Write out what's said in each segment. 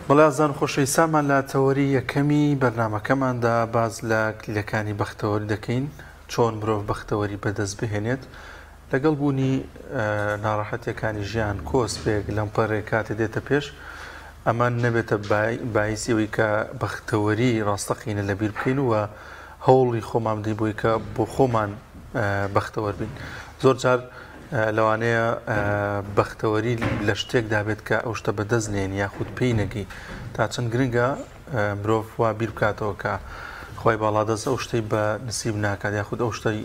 بەڵێ ئازیزان و خۆشەویستانمان لە تەوەری یەکەمی بەرنامەکەماندا باس لە کلیلەکانی بەختەوەری دەکەین، چۆن مرۆڤ بەختەوەری بەدەست بهێنێت لەگەڵ بوونی ناڕەحەتیەکانی ژیان، کۆسپێک، لەمپەرێک کاتێ دێتە پێش ئەمە نەبێتە بایسی ئەوەی کە بەختەوەری ڕاستەقینە لەبیر بکەین و هەوڵی خۆمان بدەین بۆی کە بۆ خۆمان بەختەوەر بین. زۆر جار لەوانەیە بەختەوەری لە شتێکدا بێت کە ئەو شتە بەدەست نێنی یاخود پێی نەگەی. تا چەند گرنگە مرۆڤ وا بیر بکاتەوە کە خوای باڵادەست ئەو شتەی بە نسیب ناکات یاخود ئەو شتەی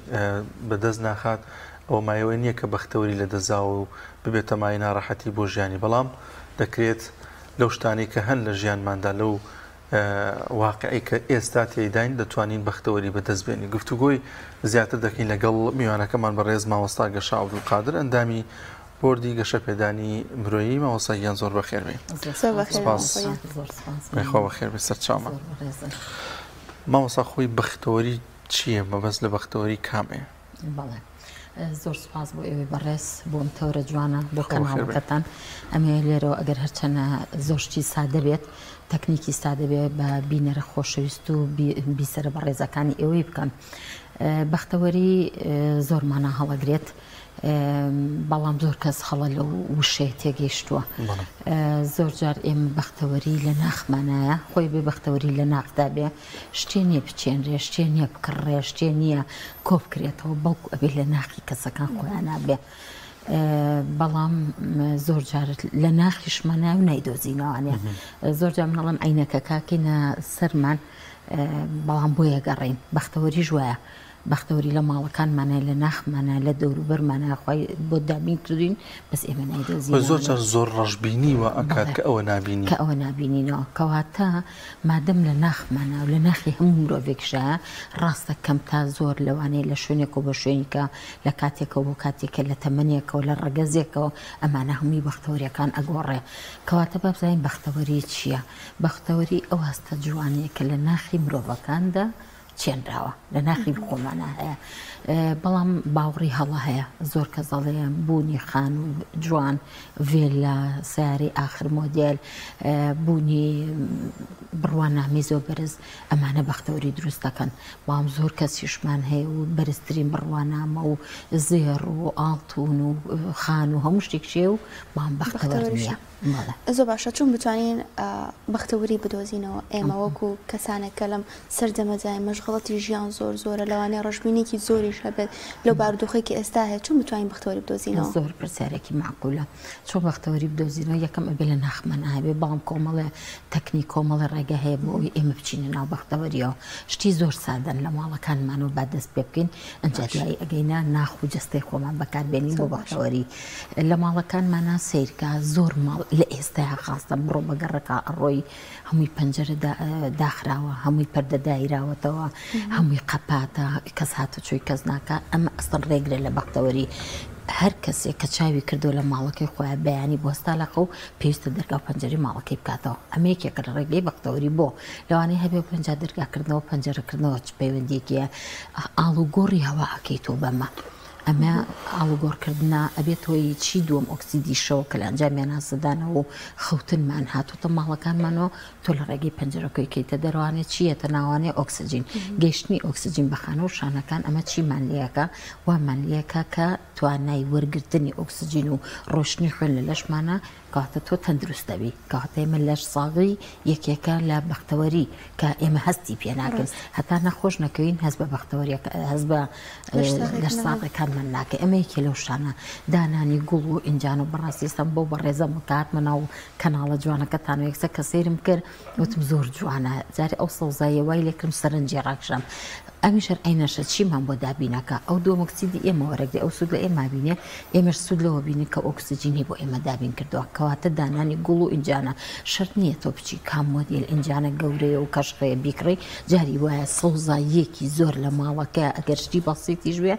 بەدەست ناخات ئەوە مایەوەی نییە کە بەختەوەری لەدەستداوە و ببێتە مایەی ناڕەحەتی بۆ ژیانی بەڵام دەکرێت لەو شتانەی کە هەن لە ژیانماندا لەو واقعی کە ئێستا تێیداین دەتوانین بەختەوەری بەدەست بێنین. گفتوگۆی زیاتر دەکەین لەگەڵ میوانەکەمان بەڕێز مامۆستا گەشە عەبدولقادر ئەندامی بۆردی گەشەپێدانی مرۆیی. مامۆستا گیان زۆر بەخێر بێی. زۆر بەخێر سپاس. مامۆستا گیان. زۆر سپاس. خوا بەخێر بێ سەرچاومان. زۆر بەڕێزن. مامۆستا خۆی بەختەوەری چییە؟ مەبەست لە بەختەوەری کامەیە؟ بەڵێ زۆر سوپاس بۆ ئێوەی بەڕێز بۆ ئەم تەورە جوانە بۆ کەناڵەکەتان ئەمەوێ لێرەوە ئەگەر هەرچەنە زۆر شتی سادە بێت تەکنیکی سادە بێ بە بینەرە خۆشەویست و بیسەرە بەڕێزەکانی ئێوەی بکەم بەختەوەری زۆر مانا هەڵەگرێت بەڵام زۆر کەس هەڵە لەو وشەیە تێگەیشتووە زۆر جار ئێمە بەختەوەری لە ناخمانایە خۆی بێ بەختەوەری لە ناخدا بێ شتێ نییە بچێنرێ، شتێ نییە بکڕرێ، شتێ نییە کۆ بکرێتەوە، بەڵکو ئەبێ لە ناخی کەسەکان خۆیانا بێ. بەڵام زۆر جار لە ناخیشمانە و نایدۆزینەوانێ. زۆر جار من ئەڵێم عەینەکەکە کەینە سەرمان بەڵام بۆیە گەڕێین. بەختەوەریش وایە. بەختەوەری لە ماڵەکانمانە، لە ناخمانە، لە دەوروبەرمانە، خوای بۆ دابین کردوین بەس ئێمە نایدۆزینەوە. زۆر جار زۆر ڕەشبینی وا ئەکات کە ئەوە نابینی. کە ئەوە نابینینەوە. کەواتە مادەم لە ناخمانە و لە ناخی هەموو مرۆڤێکیشایە، ڕاستە کەم تا زۆر لەوانەیە لە شوێنێکەوە بۆ شوێنیکە، لە کاتێکەوە بۆ کاتێکە، لە تەمەنێکەوە، لە ڕەگەزێکەوە، ئەمانە هەمووی بەختەوەرییەکان ئەگۆڕێ. کەواتە با بزانین بەختەوەری چییە؟ بەختەوەری ئەو هەستە جوانەیە کە لە ناخی مرۆڤەکاندا چێنراوە لە ناخی خۆمانە هەیە بەڵام باوەڕی هەڵە هەیە زۆر کەس دەڵێ بوونی خانوو جوان ڤێلا سیارەی ئاخر مۆدێل بوونی بڕوانامەی زۆر بەرز ئەمانە بەختەوەری دروست دەکەن بەڵام زۆر کەسیشمان هەیە و بەرزترین بڕوانامە و زێڕ و ئاڵتون و خان و هەموو شتێک شێ و بەڵام بەختەوەر نییە. زۆر باشە چۆن بتوانین بەختەوەری بدۆزینەوە ئێمە وەکو کەسانێک کە لەم سەردەمەدای مەشغەڵەتی ژیان زۆر زۆرە لەوانەیە ڕەشبینێکی زۆریش هەبێت لەو بارودۆخێک کە ئێستا هەیە چۆن بتوانین بەختەوەری بدۆزینەوە؟ زۆر پرسیارێکی معقولە چۆن بەختەوەری بدۆزینەوە یەکەم ئەبێ لە ناخمان هەبێ بەڵام کۆمەڵێ تەکنیک کۆمەڵێ ڕێگە هەیە بۆ ئەوەی ئێمە بچینە ناو بەختەوەریەوە شتی زۆر سادەن لە ماڵەکانمانەوە با دەست پێ بکەین ئەنجا دوایی ئەگەینە ناخ و جەستەی خۆمان بەکاربێنین بۆ بەختەوەری لە ماڵەکانمانا سەیرکە زۆر ماڵ لە ئێستایا خاستە بڕۆ بە گەڕەکا ئەڕۆی هەمووی پەنجەرە داخراوە هەمووی پەردە دایراوەتەوە هەمووی قەپاتە کەس هاتوچۆی کەس ناکە ئەمە ئەسڵ ڕێگرە لە بەختەوەری هەر کەسێک کە چاوی کردو لە ماڵەکەی خۆیان بەیانی بۆستا لە خەو پێویستە دەرگا و پەنجەری ماڵەکەی بکاتەوە ئەمە یەکێکە لە ڕێگەی بەختەوەری بۆ لەوانەیە هەبێ پەنجا دەرگاکردنەوە پەنجەرەکردنەوە چ پەیوەندیەکیە ئاڵوگۆڕی هەوا ئەکەی تۆ بەمە ئەمە ئاڵوگۆڕکردنە ئەبێت هۆی چی دووەم ئۆکسیدی شەوە کە لە ئەنجامیان هەستدانەوە و خەوتنمان هاتووتە ماڵەکانمانەوە تۆ لە ڕێگەی پەنجەرەکەی کەیتە دەروانێ چیەتە ناوانێ ئۆکسجین گەیشتنی ئۆکسجین بە خانە و شانەکان ئەمە چیمان لەکە وامان لەکە کە توانای وەرگرتنی ئۆکسجین و ڕۆشتنی خوێن لە لەشمانە کەواتە تۆ تەندروست دەبی کەواتە ئێمە لەش ساغی یەکێکە لە بەختەوەری کە ئێمە هەستی پێ ناکەین هەتا نەخۆش نەکەوین هەست بە بەختەوەریەکە هەست بە لەش ساغەکانمان ناکەین ئەمە یەکێ لەو شتانە دانانی گوڵ و ئینجان و بەڕاستی ئێستا بەو بەڕێزەم کە هاتمە ناو کەناڵە جوانەکەتان و یەکسەر کە سەیرم کرد وتم زۆر جوانە جارێ ئەو سەوزاییە وای لێکردم سەرنجی ڕاکشام ئەمیش هەر عەینەشە چیمان بۆ دابینەکا ئەو دووەمۆکسیدی ئێمە وەرەگرێ ئەو سوود لە ئێمە بینێ ئێمەش سوود لەوە بینین کە ئۆکسجینی بۆ ئێمە دابین کردووە کەواتە دانانی گوڵ و ئینجانە شەرت نییە تۆ بچی کام مۆدیل ئینجانە گەورەیە و کەشخەیە بیکڕی جاری وایە سەوزاییەکی زۆر لە ماڵەکە ئەگەر شتی بەسیتیش بێ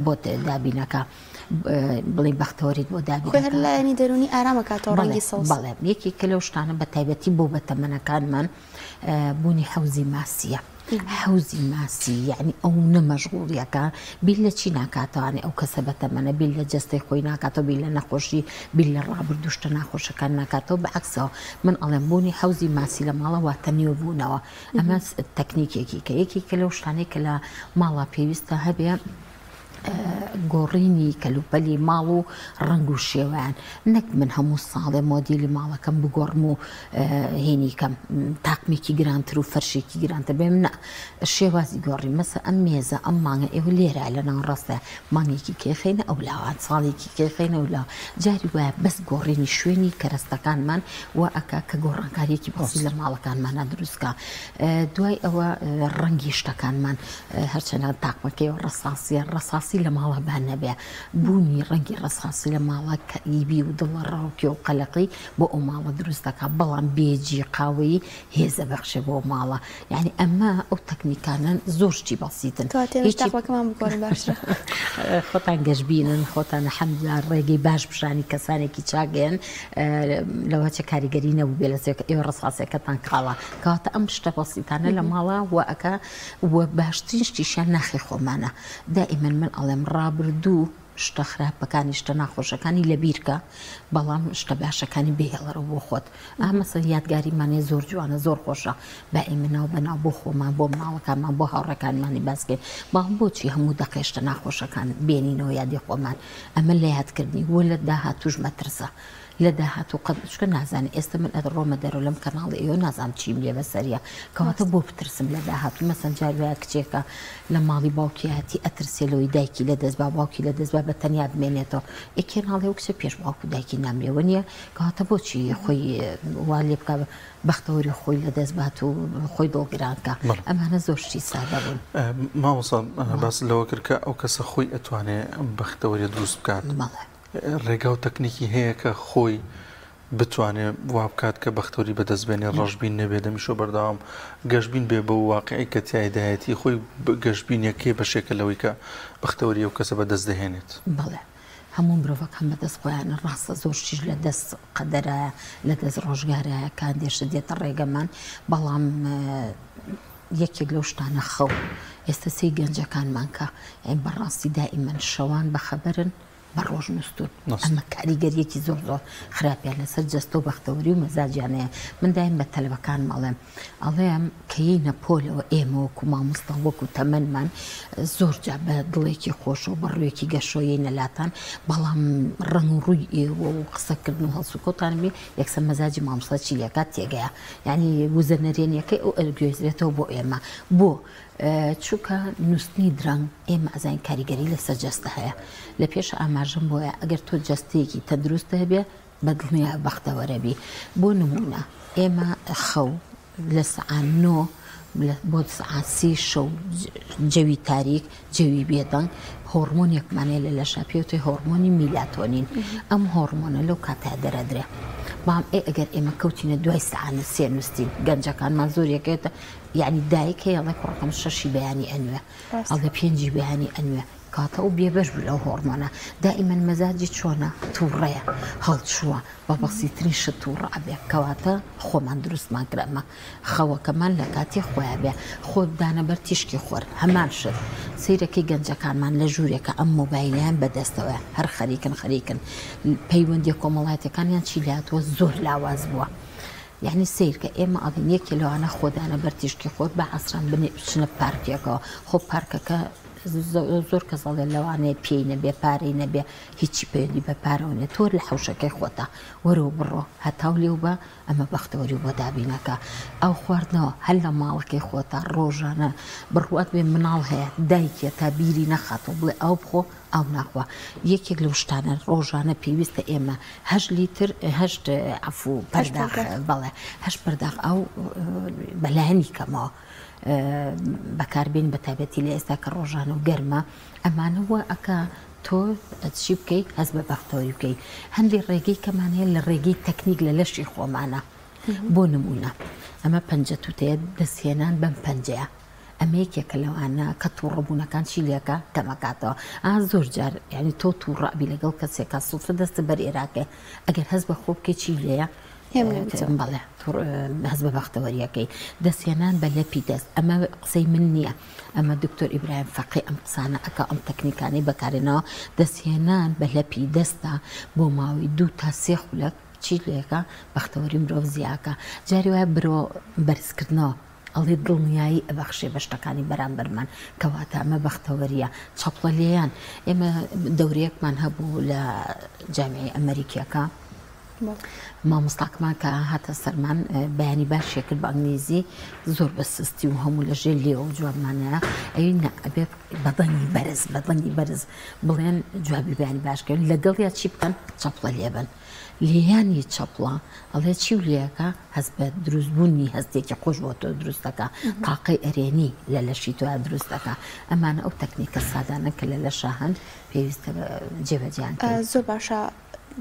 بۆت دابینەکە بڵێ بەختەوەریت بۆ دابین خۆی هەر لایەنی دەروونی ئارامەکاتەوە ڕەنگی سەوز بەڵێ یەکێکە لەو شتانە بە تایبەتی بۆ بەتەمەنەکانمان بوونی حەوزی ماسییە. حەوزی ماسی یەعنی ئەونە مەشغوڵیەکە بیر لە چی ناکاتەوە ئەو کەسە بەتەمەنە بیر لە جەستەی خۆی ناکاتەوە بیر لە نەخۆشی بیر لە ڕابردوو شتە ناخۆشەکان ناکاتەوە بە عەکسەوە من ئەڵێم بوونی حەوزی ماسی لە ماڵە واتە نوێ بوونەوە ئەمە تەکنیکێکی کە یەکێکە لەو شتانەی کە لە ماڵا پێویستە هەبێ گۆڕینی کەلوپەلی ماڵ و ڕەنگ و شێوەیان نەک من هەموو ساڵێ مۆدیلی ماڵەکەم بگۆڕم و هینی کەم تاقمێکی گرانتر و فەرشێکی گرانتر بێم نا شێوازی گۆڕی مەسە ئەم مێزە ئەم مانگە ئێوە لێرە لە ناوەڕاستە مانگێکی کەی خەینە ئەو لاوان ساڵێکی کەی خەینە ئەو لاوە جاری وایە بەس گۆڕینی شوێنی کەرەستەکانمان وا ئەکا کە گۆڕانکاریەکی بەسیت لە ماڵەکانمانە دروستکە دوای ئەوە ڕەنگی شتەکانمان هەرچەنە تاقمەکەی و ڕەساسیە ڕەساسی لە ماڵە با نەبێ بوونی ڕەنگی ڕەساسی لە ماڵە کەئیبی و دڵە ڕاوکێ و قەلەقی بۆ ئەو ماڵە دروست دەکا بەڵام بێجی قاوەیی هێزە بەخشێ بۆ ماڵە یعنی ئەمە ئەو تەکنیکانەن زۆر شتی بەسیتن تاقمەکەمان بگۆڕین باشترە خۆتان گەشبینن خۆتان الحمدلله ڕێگەی باش پیشانی کەسانێکی چاگەن لەوە چە کاریگەری نەبوو بێ لەسەر ئێوە ڕەساسەکەتان کاڵا کەواتە ئەم شتە بەسیتانە لە ماڵە وە ئەکا وە باشترین شتیشیان ناخی خۆمانە دائیمەن من ئەڵێم ڕابردوو شتە خراپەکانی شتە ناخۆشەکانی لەبیرکە بەڵام شتە باشەکانی بهێڵەرەوە بۆ خۆت ئا مەسەن یادگاریمان هەیە زۆر جوانە زۆر خۆشە با ئێمە ناو بە ناو بۆ خۆمان بۆ مناڵەکانمان بۆ هاوڕێکانمانی باس بکەین بەڵام بۆچی هەموو دەقێ شتە ناخۆشەکان بێنینەوە یادی خۆمان ئەمە لە یادکردنی وە لە داهاتووش مەترسە لە داهاتوو قەت چونکە نازانی ئێستا من ئەڕۆمە دەرەوە لەم کەناڵی ئێوە نازانم چیم لێ بەسەریە کەواتە بۆ بترسم لە داهاتوو مەسەن جار وایە کچێکە لە ماڵی باوکیەتی ئەترسێ لەوەی دایکی لە دەست با باوکی لە دەست با بە تەنیا بمێنێتەوە ئێ کێ ناڵێ ئەو کچە پێش باوک و دایکی نامرێ وەنیە کەواتە بۆچی خۆی وا لێ بکا بەختەوەری خۆی لە دەست بات و خۆی دڵگران کا ئەمانە زۆر شتی سادە بوون. مامۆستا باست لەوە کرد کە ئەو کەسە خۆی ئەتوانێ بەختەوەری دروست بکات. بەڵێ. ڕێگا و تەکنیکی هەیە کە خۆی بتوانێ وا بکات کە بەختەوری بەدەست بێنێ، ڕەشبین نەبێ، دەمیشەو بەردەوام گەشبین بێ بەو واقیعەی کە تیایدایەتی، خۆی گەشبینیەکەی بەشێکە لەوەی کە بەختەوەری ئەو کەسە بەدەست دەهێنێت. بەڵێ هەموو مرۆڤەکان بەدەست خۆیانە، ڕاستە زۆر شتیش لە دەست قەدەرایە، لە دەست ڕۆژگارایە کە هەندێ شت دێتە ڕێگەمان، بەڵام یەکێک لەو شتانە خەو، ئێستا سەی گەنجەکانمان کە بەڕاستی دائیمەن شەوان بەخەبەرن، بە ڕۆژ نوستون ئەمە کاریگەریەکی زۆر زۆر خراپیان لەسەر جەستە و بەختەوەری و مەزاجیان هەیە من دایم بە تەلەبەکانم ئەڵێم ئەڵێم کە یەینە پۆلەوە ئێمە وەکو مامۆستا وەکو تەمەنمان زۆر جا بە دڵێکی خۆشەوە بە ڕوویەکی گەشەوە یەینە لاتان بەڵام ڕەنگ و ڕووی ئێوە و قسەکردن و هەڵسوکەوتان بێ یەکسەر مەزاجی مامۆستا چی لێکات تێگەیە یعنی وزە نەرێنیەکەی ئەو ئەگوێزرێتەوە بۆ ئێمە بۆ چونکە نوستنی درەنگ ئێمە ئەزانین کاریگەری لەسەر جەستە هەیە لە پێش ئاماژەم بۆیە ئەگەر تۆ جەستەیەکی تەندروست هەبێ بە دڵنیا بەختەوەرەبی بۆ نمونە ئێمە خەو لە سەعات نۆ بۆ سەعات سی شەو جەوی تاریک جەوی بێدەنگ هۆڕمۆنێکمان هەیە لە لەشا پێوتێ هۆڕمۆنی میلاتۆنین ئەم هۆڕمۆنە لەو کاتە دەرەدرێ بەڵام ئێ ئەگەر ئێمە کەوتینە دوای سەعات سێ نووسین گەنجەکانمان زۆر یەکێتە یەعنی دایک هەیە ئەڵێ کوڕەکەم شەشی بەیانی ئەنوێ ئەڵێ پێنجی بەیانی ئەنوێ کاتە ئەو بێبەش بوو لەو هۆڕمۆنە دائیمەن مەزاجی چۆنە تووڕەیە هەڵچووە بە بەسیترین شت تووڕە ئەبێ کەواتە خۆمان دروستمان کرد ئەمە خەوەکەمان لە کاتی خۆیان بێ خۆ دانە بەر تیشکی خۆر هەمان شت سیرەکەی گەنجەکانمان لە ژوورێکە ئەم مۆبایلیان بەدەستەوە هەر خەریکن خەریکن پەیوەندیە کۆمەڵاتەکانیان چی لاتوە زۆر لاواز بووە یەعنی سەیرکە ئێمە ئەڵێین یەکێ لەوانە خۆدانە بەر تیشکی خۆر با عەسران بنێ بچنە پارکێکەوە خۆ پارکەکە زۆر کەس ئەڵێ لەوانەیە پێی نەبێ پارەی نەبێ هیچی پەیوەندی بە پارەوە نیە تۆ لە حەوشەکەی خۆتا وەرەوە بڕۆ هەتاو لێو بە ئەمە بەختەوەری بۆ دابینەکە ئەو خواردنەوە هەر لە ماڵەکەی خۆتا ڕۆژانە بڕوات بێ مناڵ هەیە دایکێ تا بیری نەخاتەوە بڵێ ئاو بخۆ ئاو ناخوا یەکێک لەو شتانە ڕۆژانە پێویستە ئێمە هەشت لیتر هەشت عەفو پەرداخ بەڵێ هەشت پەرداخ ئاو بەلایەنی کەمەوە بەکاربێن بە تایبەتی لە ئێستا کە ڕۆژانە و گەرمە ئەمانە وا ئەکا تۆ چی بکەیت هەست بە بەختەوەری بکەیت هەندێک ڕێگەی کەمان هەیە لە ڕێگەی تەکنیک لە لەشی خۆمانە بۆ نمونە ئەمە پەنجە توتەیە دەستهێنان بەم پەنجەیە ئەمە یەکێکە لەوانە کە توڕەبوونەکان چی لێکا کەمەکاتەوە ئا زۆر جار یعنی تۆ توڕە ئەبی لەگەڵ کەسێکا سوتفە دەستت بەر ئێراکەی ئەگەر هەست بە خۆ بکەی چی لێیە؟ بەڵێ هەست بە بەختەوەریەکەی دەستهێنان بە لەپی دەست ئەمە قسەی من نییە ئەمە دکتۆر ئیبراهیم فەقی ئەم قسانە ئەکا ئەم تەکنیکانەی بەکارێنەوە دەستهێنان بە لەپی دەستە بۆ ماوەی دوو تا سێ خولەک چی لێکە بەختەوەری مرۆڤ زیاکە جاری وایە برۆ بەرزکردنەوە ئەڵێ دڵنیایی ئەبەخشێ بە شتەکانی بەرامبەرمان کەواتە ئەمە بەختەوەریە چەپڵە لێیان ئێمە دەورەیەکمان هەبوو لە جامیعی ئەمەریکیەکە مامۆستاکەمان کە هاتە سەرمان بەیانی باشیە کرد بە ئەنگلیزی زۆر بە سستی و هەموو لە ژێر لێوە جوابمانەیە ئەوی نا ئەبێ بە دەنگی بەرز بە دەنگی بەرز بڵێن جوابی بەیانی باش کەن لەگەڵیا چی بکەن چەپڵە لێبن لێیانی چەپڵە ئەڵێ چی و لێکە هەست بە دروستبوونی هەستێکی خۆش بۆ تۆ دروست دەکا تاقەی ئەرێنی لە لەشی تۆ دروست دەکا ئەمانە ئەو تەکنیکە سادانە کە لە لەشا هەن پێویستە جێبەجێیان کەین. زۆر باشە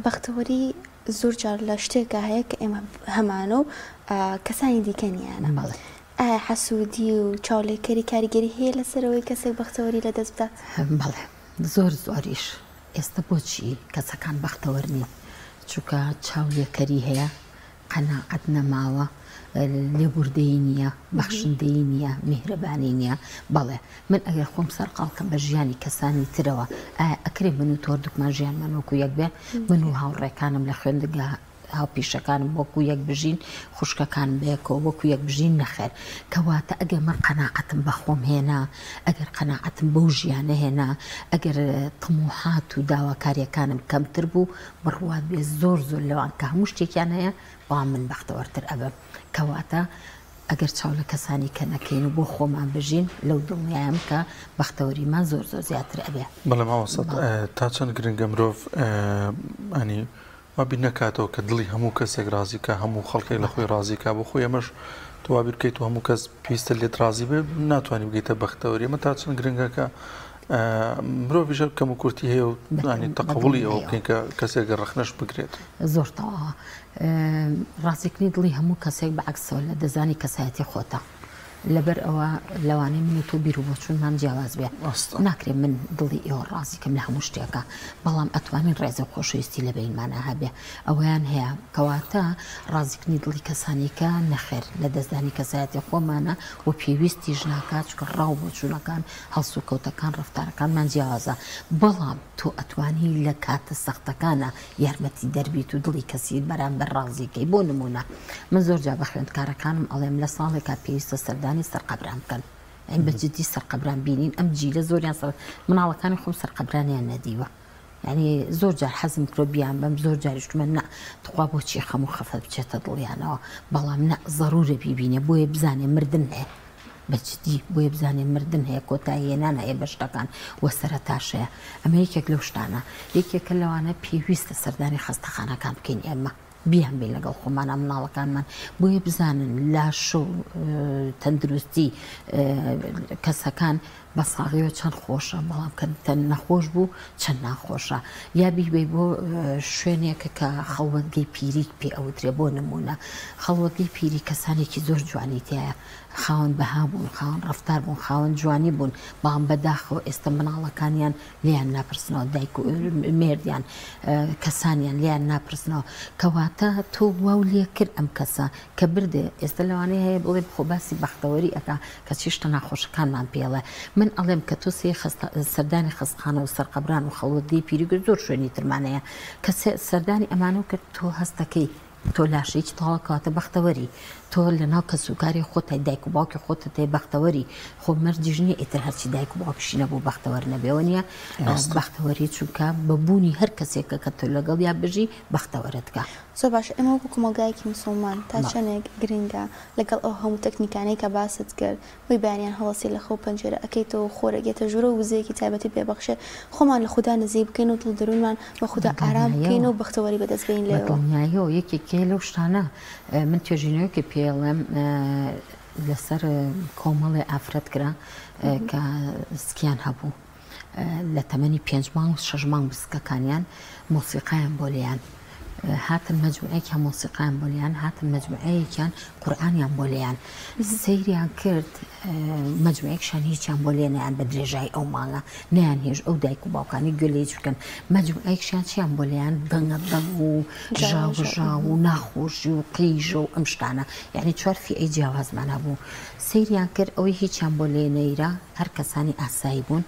بەختەوەری زۆر جار لە شتێکا هەیە کە ئێمە هەمانە و کەسانی دیکە نییانە. بەڵێ. ئایا حەسوودی و چاولێکەری کاریگەری هەیە لەسەر ئەوەی کەسێک بەختەوەری لەدەست بدات؟ بەڵێ زۆر زۆریش. ئێستە بۆچی کەسەکان بەختەوەر نین؟ چونکە چاولێکەری هەیە، قەناعەت نەماوە، لێبوردەیی نییە، بەخشندەیی نییە، میهرەبانی نییە. بەڵێ من ئەگەر خۆم سەرقاڵ کەم بە ژیانی کەسانی ترەوە، ئایا ئەکرێ من و تۆ هەردووکمان ژیانمان وەکو یەک بێ؟ من و هاوڕێکانم لە خوێندنگا هاوپیشەکانم وەکو یەک بژین، خوشکەکانم بەیەکەوە وەکو یەک بژین، نەخێر. کەواتە ئەگەر من قەناعەتم بە خۆم هێنا، ئەگەر قەناعەتم بەو ژیانە هێنا، ئەگەر تموحات و داواکارییەکانم کەمتر بوو، بڕوات بێ زۆر زۆر لەوان کە هەموو شتێکیان هەیە، بەڵام من بەختەوەرتر ئەبم. کەواتە ئەگەر چاو لە کەسانی کە نەکەین و بۆ خۆمان بژین، لەو دڵنیایم کە بەختەوەریمان زۆر زۆر زیاتر ئەبێ. بەڵێ مامۆستا تا چەند گرنگە مرۆڤ یانی وا بیر نەکاتەوە کە دڵی هەموو کەسێک ڕازی بکا، هەموو خەڵکێک لە خۆی ڕازی بکا، بۆ خۆی ئەمەش تۆ وا بیر بکەیت و هەموو کەس پێویستە لێت ڕازی بێت ناتوانانی بگەیتە بەختەوەری. ئەمە تا چەند گرنگە کە مرۆڤیش هەر کەم و کورتی هەیە و ینی تەقەبوڵی ئەوە بکەین کە کەسێک ڕەخنەش بگرێت. زۆر تەواوە. ڕازیکردنی دڵی هەموو کەسێک بە عەکسەوە لە دەزانی کەسایەتی خۆتە. لەبەر ئەوە لەوانەیە من و تۆ بیر و بۆچوونمان جیاواز بێ. ناکرێ من دڵی ئێوە ڕازی کەم لە هەموو شتێکا، بەڵام ئەتوانین ڕێز و خۆشەویستی لە بەینمانا هەبێ. ئەوەیان هەیە. کەواتە ڕازیکردنی دڵی کەسانی کە نەخێر لە دەستدانی کەسایەتی خۆمانە و پێویستیش ناکا، چونکە ڕا و بۆچوونەکان، هەڵسوکەوتەکان، ڕەفتارەکانمان جیاوازە. بەڵام تۆ ئەتوانی لە کاتە سەختەکانا یارمەتی دەر بیت و دڵی کەسی بەرامبەر ڕازی کەی. بۆ نموونە من زۆر جار بە خوێندکارەکانم ئەڵێم لە ساڵێکا پێویستە سەردانی سەرقەبران بکەن. یانی بە جدی سەرقەبران بینین ئەم جیلە زۆریان سەر مناڵەکانی خۆم سەرقەبرانیان نەدیوە. یانی زۆر جار حەزم کرد بیان بەم زۆر جاریش وتمە نا تخوا بۆچی خەم و خەفەت بچێتە دڵیانەوە بەڵام نا زەرورە بیبینێ بۆیە بزانێ مردن هەیە. بە جدی بۆیە بزانێ مردن هەیە کۆتایی هێنان هەیە بە شتەکان و سەرەتاش هەیە ئەمە یەکێک لەو شتانە یەکێکە لەوانە پێویستە سەردانی خەستەخانەکان بکەین ئێمە بیان بین لەگەڵ خۆمانە مناڵەکانمان بۆیە بزانن لاشە و تەندروستی کەسەکان بە ساغیەوە چەند خۆشە بەڵام کە تەن نەخۆش بوو چەند ناخۆشە یا بیبەی بۆ شوێنێکە کە خەڵوەتگەی پیری پێ ئەوترێ بۆ نمونە خەڵوەتگەی پیری کەسانێکی زۆر جوانی تایە خاوەن بەها بوون، خاوەن ڕەفتار بوون، خاوەن جوانی بوون، بەڵام بەداخەوە ئێستا مناڵەکانیان لێیان ناپرسنەوە، دایک و مێردیان، کەسانیان لێیان ناپرسنەوە، کەواتە تۆ واو لێ کرد ئەم کەسە کە بردێ، ئێستا لەوانەیە هەیە بڵێ خۆ باسی بەختەوەری ئەکا کەچی شتە ناخۆشەکانمان پێ ئەڵێ، من ئەڵێم کە تۆ سێ سەردانی خەستخانە و سەرقەبران و خەڵوەتگەی پیری کرد، زۆر شوێنی ترمان هەیە کە سەردانی ئەمانەو کرد تۆ هەستەکەی تۆ لاشەیەکی تەواو کەواتە بەختەوەری تۆ لەناو کەسوکاری خۆتای دایک و باوکی خۆتت هەیە بەختەوەری خۆ مەرجیش نییە ئیتر هەرچی دایک و باوکیشی نەبوو بەختەوەر نەبێ وەنیە بەختەوەری چونکە بە بوونی هەر کەسێکە کە تۆ لەگەڵیا بژی بەختەوەرت کا. زۆر باشە ئێمە وەکو کۆمەڵگایەکی موسڵمان تا چەنێک گرنگە لەگەڵ ئەو هەموو تەکنیکانەی کە باست کرد هۆی بەیانیان هەڵەسی لە خەو پەنجەرە ئەکەیتەوە و خۆر ئەگێتە ژوورەوە وزەیەکی تایبەتی پێ بەخشێ خۆمان لە خودا نزیک بکەین و دڵ و دەروونمان بە خودا ئارام بکەین و بەختەوەری بەدەست بێنین لێیەوە. بەدڵنیاییەوە یەکێکە لەو شتانە من توێژینەوەیەکی پێ ئەڵێم لەسەر کۆمەڵێ ئافرەت کرا کە سکیان هەبوو لە تەمەنی پێنج مانگ و شەش مانگ بسکەکانیان مۆسیقایان بۆ لێیان. هاتن مەجموعەیەکیان مۆسیقایان بۆ لێیان هاتن مەجموعەیەکیان قورئانیان بۆ لێیان سەیریان کرد مەجموعەیەکشان هیچیان بۆ لێ نەیان بە درێژایی ئەو مانگە نەیان هێش ئەو دایک و باوکانی گوێ لە هیچ بکەن مەجموعەیەکشیان چیان بۆ لێیان دەنگە دەنگ و ژاو ژاو و ناخۆشی و قیژە و ئەم شتانە یعنی چوار فیئەی جیاوازمان هەبوو سەیریان کرد ئەوەی هیچیان بۆ لێ نەیرا هەر کەسانی ئاسایی بوون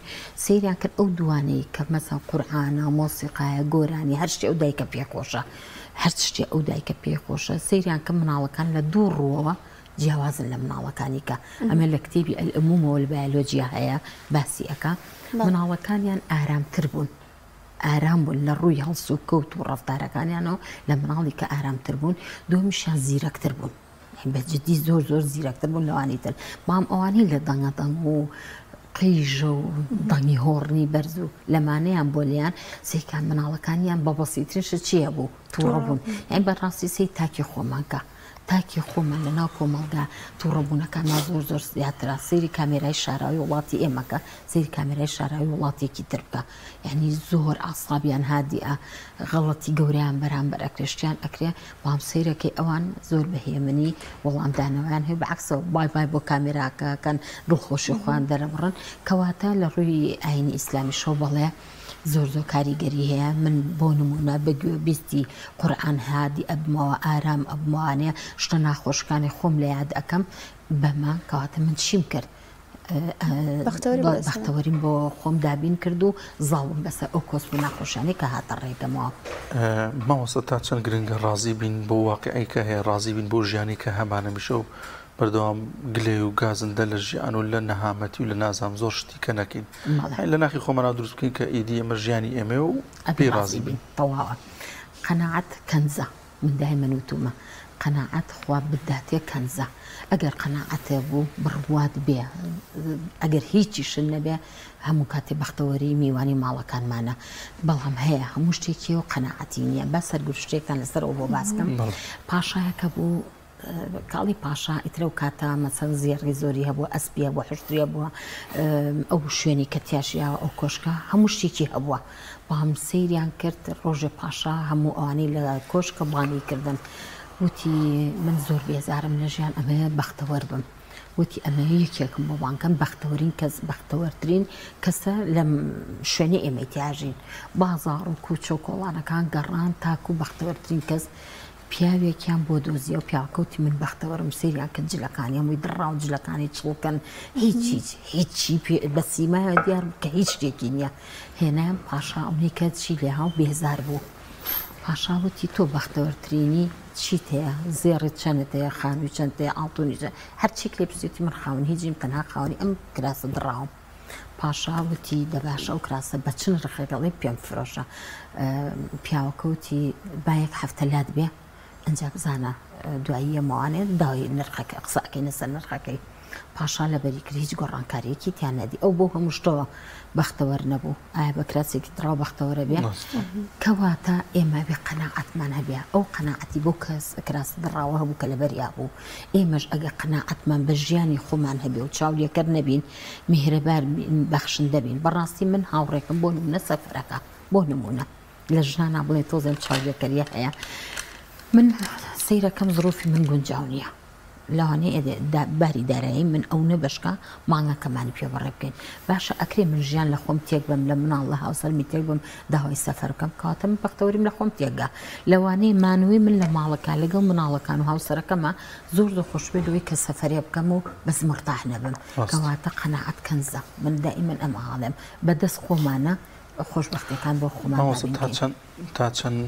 سەیریان کرد ئەو دووانەی کە مەسەن قورعانە مۆسیقایە گۆرانی هەر شتێ ئەو دایکە پێ خۆشە هەر شتێ ئەو دایکە پێ خۆشە سەیریان کرد مناڵەکان لە دوو ڕووەوە جیاوازن لە مناڵەکانی کە ئەمە لە کتێبی الامومەوە لە بایۆلۆجیا هەیە باسی ئەکا مناڵەکانیان ئارامتر بوون ئارام بوون لە ڕووی هەڵسوکەوت و ڕەفتارەکانیانەوە لە مناڵی کە ئارامتر بوون دووەمیشیان زیرەکتر بوون بە جدی زۆر زۆر زیرەکتر بوون لەوانی تر بەڵام ئەوانەی لە دەنگە دەنگ و قیژە و دەنگی هۆڕنی بەرز و لەمانەیان بۆ لێیان سیکان مناڵەکانیان بە بەسیترین شت چییە بوو تووڕە بوون یان بەڕاستی سەی تاکی خۆمان کە تاکی خۆمان لە ناو کۆمەڵگا تووڕەبوونەکانمان زۆر زۆر زیاترە سەیری کامێرای شاراوی وڵاتی ئێمەکە سەیری کامێرای شاراوی وڵاتێکی تر بکە یعنی زۆر ئاسابیان هادیە غەڵەتی گەورەیان بەرامبەر ئەکرێ شتیان ئەکرێ بەڵام سەیرەکەی ئەوان زۆر بە هێمنی وەڵامدانەوەیان هەیە بەعکسەوە بای بای بۆ کامێراکە ئەکەن دڵخۆشی خۆیان دەرەبڕن کەواتە لە ڕووی ئاینی ئیسلامیشەوە بەڵێ زۆر زۆر کاریگەری هەیە من بۆ نمونە بە گوێ بیستی قورئان هادی ئەبمەوە ئارام ئەبمەوانێ شتە ناخۆشەکانی خۆم لە یاد ئەکەم بەمە کەواتە من چیم کرد بەختەوەریم بۆ خۆم دابین کرد و زاڵم بەسەر ئەو کۆسپ و ناخۆشیانەی کە هاتە ڕێگەمەوە. مامۆستا تا چەند گرنگە ڕازی بین بەو واقیعەی کە هەیە، ڕازی بین بەو ژیانەی کە هەمانە هەمیشە و بەردەوام گلەی و گازندە لە ژیان و لە نەهامەتی و لە نازانم زۆر شتی کە نەکەین لە ناخی خۆمانەوە دروست بکەین کە ئیدی ئەمە ژیانی ئێمەیە و پێی ڕازی بین. تەواوە. قەناعەت کەنزە. من دایمەن وتومە قەناعەت خوا بتداتێ کەنزە ئەگەر قەناعەتێ بوو بڕوات بێ ئەگەر هیچیشت نەبێ هەموو کاتێ بەختەوەری میوانی ماڵەکانمانە بەڵام هەیە هەموو شتێکی و قەناعەتی نییە با سەرگوشتێکتان لەسەر ئەو بۆ باسکەم پاشایەکە بوو کاڵی پاشا ئیترە و کاتە مەسەن زێڕی زۆری هەبوو ئەسپی هەبوو حشتری هەبووە ئەو شوێنی کە تیاشیاوە ئەو کۆشکە هەموو شتێکی هەبووە بەڵام سەیریان کرد ڕۆژێ پاشا هەموو ئەوانەی لە کۆشکە بانگی کردن وتی من زۆر بێزارم لە ژیان ئەمەوێ بەختەوەر بم وتی ئەمەوێ یەکێکم بۆ بانگ کەم بەختەوەرین کەس بەختەوەرترین کەسە لەم شوێنەی ئێمەی تیاژین بازاڕ و کوچە و کۆڵانەکان گەڕان تاکو بەختەوەرترین کەس پیاوێکیان بۆ دۆزیەوە پیاوەکە وتی من بەختەوەرم سەیریان کرد جلەکانی هەمووی دڕاو جلەکانی چڵکن هیچ هیچ هیچی پێ بە سیمایەوە دیار بوو کە هیچ شتێکی نییە هێنایان پاشا ئەونەی کە چی لێها و بێزار بوو پاشا وتی تۆ بەختەوەرترینی چیت هەیە زێڕت چەنت هەیە خانووی چەند هەیە ئاڵتونی چەند هەرچیک لێ پرسی وتی من خاوەن هیچ نیم تەنها خاوەنی ئەم کراسە دڕاوم پاشا وتی دە باشە ئەو کراسە بە چ نرخێک ئەڵێ پێم فرۆشە پیاوەکە وتی با یەک هەفتە لات بێ ئەجا بزانە دوایی یەمەوانێ داوای نرخەکە قسە ئەکەینە سەر نرخەکەی پاشا لەبەری کرد هیچ گۆڕانکاریەکی تیا نەدی ئەو بۆ هەموو شتەوە بەختەوەر نەبوو ئایا بە کراسێکی دڕاو بەختەوەرە بێ کەواتە ئێمە بێ قەناعەتمان هەبێ ئەو قەناعەتی بۆ کەس کراسە دڕاوە هەبوو کە لەبەریا بوو ئێمەش ئەگەر قەناعەتمان بە ژیانی خۆمان هەبێ و چاولێکەر نەبین، میهرەبان بین، بەخشندە بین. بەڕاستی من هاوڕێکم بۆ نموونە سەفەرەکە، بۆ نموونە لە ژنانا بڵێ تۆزێ ئەم چاولێکەرییە هەیە. من سەیرەکەم زروفی من گونجاو نییە. لەوانەیە باری دارایی من ئەو نەبەشکا مانگەکەمانی پێ بەڕێ بکەین. باشە ئەکرێ من ژیان لە خۆم تێک بەم، لە مناڵ لە هاوسەرمی تێک بەم، داوای سەفەر بکەم کەواتە من بەختەوەریم لە خۆم تێکگا لەوانەیە مانەوەی من لە ماڵەکە لەگەڵ مناڵەکان و هاوسەرەکەمە زۆر زۆر خۆش بێت لەوەی کە سەفەرێ بکەم و بەس مورتاح نەبم کەواتە قەناعەت کەنزە من دائیمەن ئەمە هاڵێم بەدەست خۆمانە خۆشبەختیەکان بۆ خۆمان مامۆستا دابین تا کەین. چەند تا چەند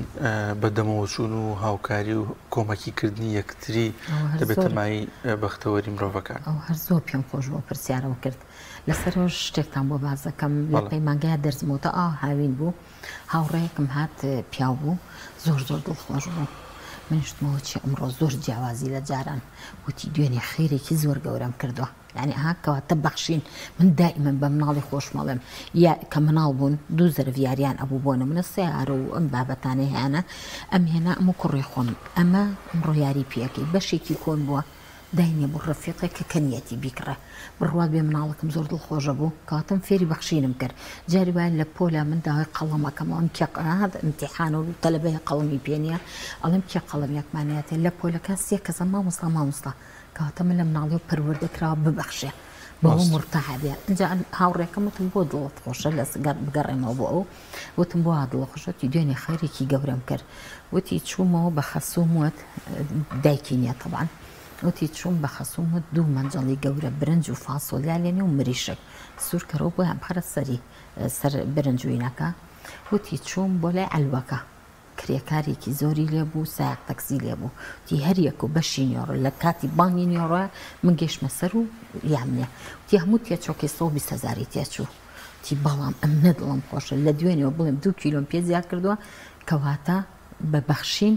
بە دەمەوەچوون و هاوکاری و کۆمەکی کردنی یەکتری ئەوە هەر دەبێتە زۆر مایەی بەختەوەری مرۆڤەکان؟ ئەوە هەر زۆر پێم خۆش بوو پرسیارەوە کرد. لەسەرەوەش شتێکتان بۆ باس دەکەم لە پەیمانگای دەرسم وتە ئا هاوین بوو هاوڕێیەکم هات پیاو بوو زۆر زۆر دڵخۆش بوو منیشتمەوە چی ئەمڕۆ زۆر جیاوازی لە جاران وتی دوێنێ خێرێکی زۆر گەورەم کردووە یعنی ها کەواتە بەخشین من دائیمەن بە مناڵی خۆشمەڵێم یا کە مناڵ بوون دوو زەرف یاریان ئەبوو بۆ نمونە سیارە و ئەم بابەتانەی هەیانە ئەم هێنا ئەم و کوڕی خۆم ئەمە ئەمڕۆ یاری پێەکەی بەشێکی کۆن بووە. داینێ بۆ ڕەفیقێک کە کەنیەتی بیکڕێ. بڕوات بێ مناڵەکەم زۆر دڵخۆشە بوو. کەواتە فێری بەخشینم کرد. جاری وایە لە پۆلا من داوای قەڵەم ئەکەم ئەڵێم کێ هات ئیمتیحانە و تەلەبەیە قەڵەمی پێ نییە ئەڵێم کێ قەڵەمێکمان هەیەتێ لە پۆلەکە سێ کەسە مامۆستا مامۆستا کەواتە من لە مناڵیەوە پەروەردە کراوە ببەخشێ بەوە مورتاح بێ. ئینجا هاوڕێکەم وتم بۆ دڵت خۆشە لە بگەڕێمەوە بۆ ئەو وتم بۆ وا دڵت خۆشە وتی دوێنێ خێرێکی گەورەم کرد وتی چوومەوە بە خەسووم وت دایکی نییە تەبعەن وتی چووم بە خەسووم وت دوو مەنجەڵی گەورە برنج و فاسۆلیا لێنێ و مریشک سوور کەرەوە بۆیان بخەرە سەری سەر برنج و ئینەکە وتی چووم بۆ لای عەلوەکە کرێکارێکی زۆری لێ بوو، سایەق تەکسی لێ بوو. وتی هەر یەک و بەشی نیۆڕۆ لە کاتی بانگی نیۆڕۆ من گەیشتمە سەر و یام نیە. وتی هەموو تێچۆکەی 120 هەزاری تێچوو. وتی بەڵام ئەمنە دڵم خۆشە لە دوێنێوە بڵێم دوو کیلۆم پێ زیاد کردووە کەواتە بە بەخشین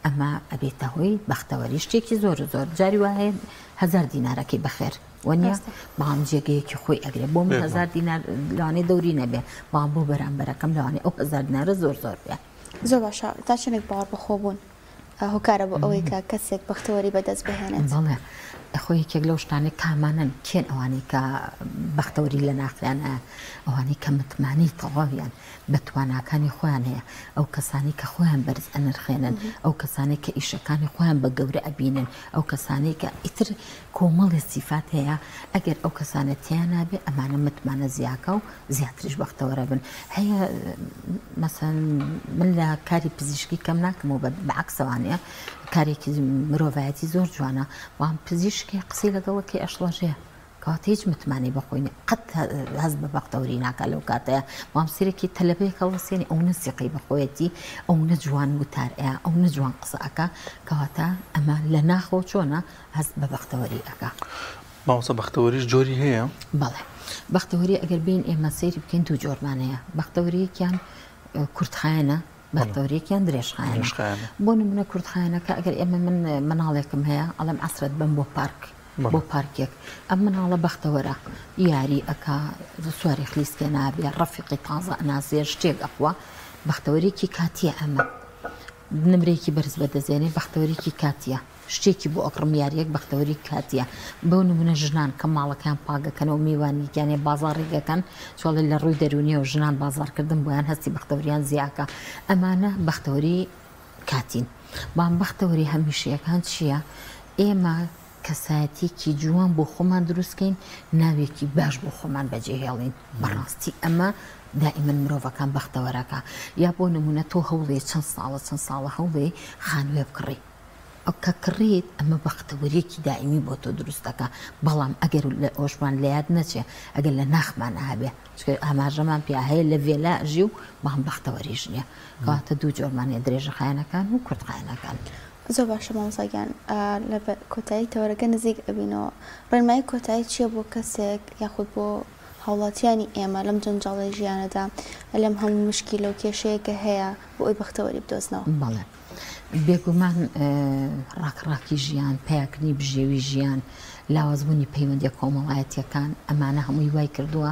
ئەمە ئەبێتە هۆی بەختەوەری شتێکی زۆر و زۆر جاری وا هەیە هەزار دینارەکەی بەخێر وەنیە بەڵام جێگەیەکی خۆی ئەگرێ بۆ من هەزار دینار لەوانەیە دەوری نەبێ بەڵام بۆ بەرامبەرەکەم لەوانەیە ئەو هەزار دینارە زۆر زۆر بێ. زۆر باشە تا چەندێک باوەڕ بەخۆبوون هۆکارە بۆ ئەوەی کە کەسێک بەختەوەری بەدەست بهێنێت؟ بەڵێ خۆ یەکێک لەو شتانەی کامانەن کێن ئەوانەی کە بەختەوەری لە ناخیانە ئەوانەی کە متمانەی تەواویان بە تواناکانی خۆیان هەیە، ئەو کەسانەی کە خۆیان بەرز ئەنرخێنن، ئەو کەسانەی کە ئیشەکانی خۆیان بە گەورە ئەبینن، ئەو کەسانەی کە ئیتر کۆمەڵێ سیفات هەیە ئەگەر ئەو کەسانە تیانا بێ ئەمانە متمانە زیاکا و زیاتریش بەختەوەرە بن. هەیە مەسەن من لە کاری پزیشکی کەم ناکەمەوە بە عەکسەوانەیە کارێکی مرۆڤایەتی زۆر جوانە بەڵام پزیشکێ قسەی لەگەڵەکەی ئەشڵەژێ کەواتە هیچ متمانەی بە خۆی نیە قەت هەست بە بەختەوەری ناکات لەو کاتەیا بەڵام سەیرێکی تەلەبەیەک هەڵوەسێنی ئەونە سیقەی بە خۆیەتی ئەونە جوان وتار ئەیا ئەونە جوان قسە ئەکا کەواتە ئەمە لە ناخەوە چۆنە هەست بە بەختەوەری ئەکا. مامۆستا بەختەوەریش جۆری هەیە؟ بەڵێ بەختەوەری ئەگەر بێین ئێمە سەیری بکەین دوو جۆرمان هەیە بەختەوەریەکیان کورتخایەنە بەختەوەریەکیان درێژخایەنە بۆ نمونە کورتخایەنەکە ئەگەر ئێمە من مناڵێکم هەیە ئەڵێم عەسرەت بەم بۆ پارک بۆ پارکێک ئەم مناڵە بەختەوەرە یاری ئەکا سواری خلیسکێ نابێ ڕەفیقی تازە ئەناسێ شتێک ئەخوا بەختەوەرێکی کاتیە ئەمە نمرێکی بەرز بەدەزێنێ بەختەوەرێکی کاتیە شتێکی بۆ ئەکڕم یاریەک بەختەوەری کاتیە بۆ نمونە ژنان کە ماڵەکەیان پاک ئەکەنەوە میوانیکیان هەیە بازاڕێک ئەکەن چۆڵێ لە ڕووی دەروونیەوە ژنان بازاڕکردن بۆیان هەستی بەختەوەریان زیاکە ئەمانە بەختەوەری کاتین بەڵام بەختەوەری هەمیشەیەکان چییە ئێمە کەسایەتیەکی جوان بۆ خۆمان دروست کەین ناوێکی باش بۆ خۆمان بەجێ هێڵین بەڕاستی ئەمە دائیمەن مرۆڤەکان بەختەوەرەکە یا بۆ نمونە تۆ هەوڵێ چەند ساڵە چەند ساڵە هەوڵێ خانوێ بکڕی کە کڕیت ئەمە بەختەوەریەکی دائیمی بۆ تۆ دروست دەکا بەڵام ئەگەر لە ئەوشمان لە یاد نەچێ ئەگەر لە ناخمانا هەبێ چونکە ئاماژەمان پیا هەیە لە ڤێلا ئەژی و بەڵام بەختەوەریش نییە کەواتە دوو جۆرمان هەیە درێژەخایەنەکان و کورتخایەنەکان. زۆر باشە مامۆستا گیان لە کۆتایی تەوەرەکە نزیک ئەبینەوە ڕێنمایی کۆتایی چییە بۆ کەسێک یاخود بۆ هاوڵاتیانی ئێمە لەم جەنجاڵی ژیانەدا لەم هەموو مشکیلە و کێشەیە کە هەیە بۆ ئەوی بەختەوەری بدۆزنەوە؟ بەڵێ بێگومان ڕاکڕاکی ژیان، پەیاکردنی بژێوی ژیان، لاوازبوونی پەیوەندیە کۆمەڵایەتیەکان، ئەمانە هەمووی وای کردووە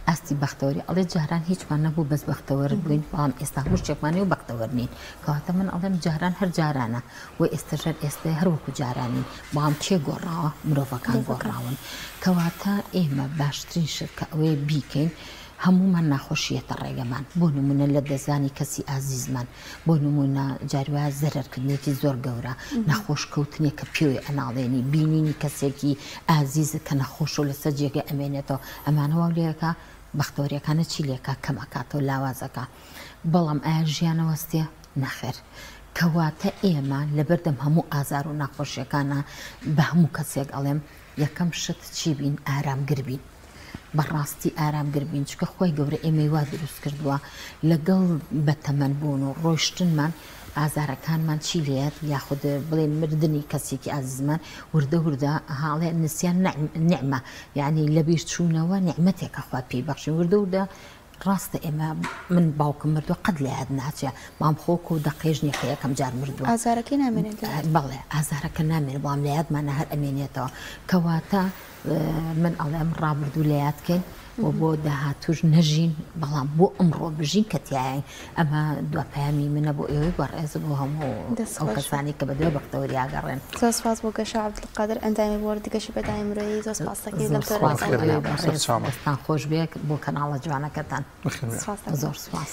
ئاستی بەختەوەری ئەڵێ جاران هیچمان نەبوو بەس بەختەوەر بووین بەڵام ئێستا هەموو شتێکمان هەیە و بەختەوەر نین کەواتە من ئەڵێم جاران هەر جارانە و ئێستەش هەر ئێستەیە هەر وەکو جارانین بەڵام کێ گۆڕاوە مرۆڤەکان گۆڕاون کەواتە ئێمە باشترین شت کە ئەوەیە بیکەین هەموومان ناخۆشی یەتە ڕێگەمان بۆ نمونە لە دەستدانی کەسی ئازیزمان بۆ نمونە جاری وایە زەرەرکردنێکی زۆر گەورە نەخۆش کەوتنێک کە پێوەی ئەناڵێنی بینینی کەسێکی ئازیزت کە نەخۆشە و لەسەر جێگە ئەمێنێتەوە ئەمانە واو لێکا بەختەوەریەکانە چی لێکا کەم ئەکاتەوە لاواز ئەکا بەڵام ئایا ژیان ئەوەستێ نەخێر کەواتە ئێمە لەبەردەم هەموو ئازار و ناخۆشیەکانا بە هەموو کەسێک ئەڵێم یەکەم شت چی بین ئارامگر بین بەڕاستی ئارامگر بین چونکە خوای گەورە ئێمەی وا دروست کردووە لەگەڵ بەتەمەن بوون و ڕۆیشتنمان ئازارەکانمان چی لێت یاخود بڵێن مردنی کەسێکی ئازیزمان وردە وردە هاڵێ نسیان نعمە یعنی لەبیر چوونەوە نیعمەتێکە خوا پێی بەخشین وردە وردە ڕاستە ئێمە من باوکم مردووە قەت لە یاد ناچێ بەڵام خۆ کۆ دەقەیش نییە کە یەکەم جار مردووە. ئازارەکەی نامێنێت لە یاد. بەڵێ ئازارەکە نامێنێت بەڵام لە یادمانا هەر ئەمێنێتەوە. کەواتە من ئەڵێم ڕابردوو لە یاد کەین و بۆ داهاتووش نەژین بەڵام بۆ ئەمڕۆ بژین کە تیایین ئەمە دوا پەیامی منە بۆ ئێوەی بەڕێز و بۆ هەموو ئەو کەسانەی کە بەدوای بەختەوەری ئەگەڕێن. زۆر سوپاس بۆ گەشە عەبدولقادر ئەندامی بۆردی گەشە پێدانی مرۆیی زۆر سوپاس دەکەین لەم زۆر سوپاس بۆ ئێوەی بەڕێز دەستتان خۆش بێت بۆ کەناڵە جوانەکەتان زۆر سوپاس.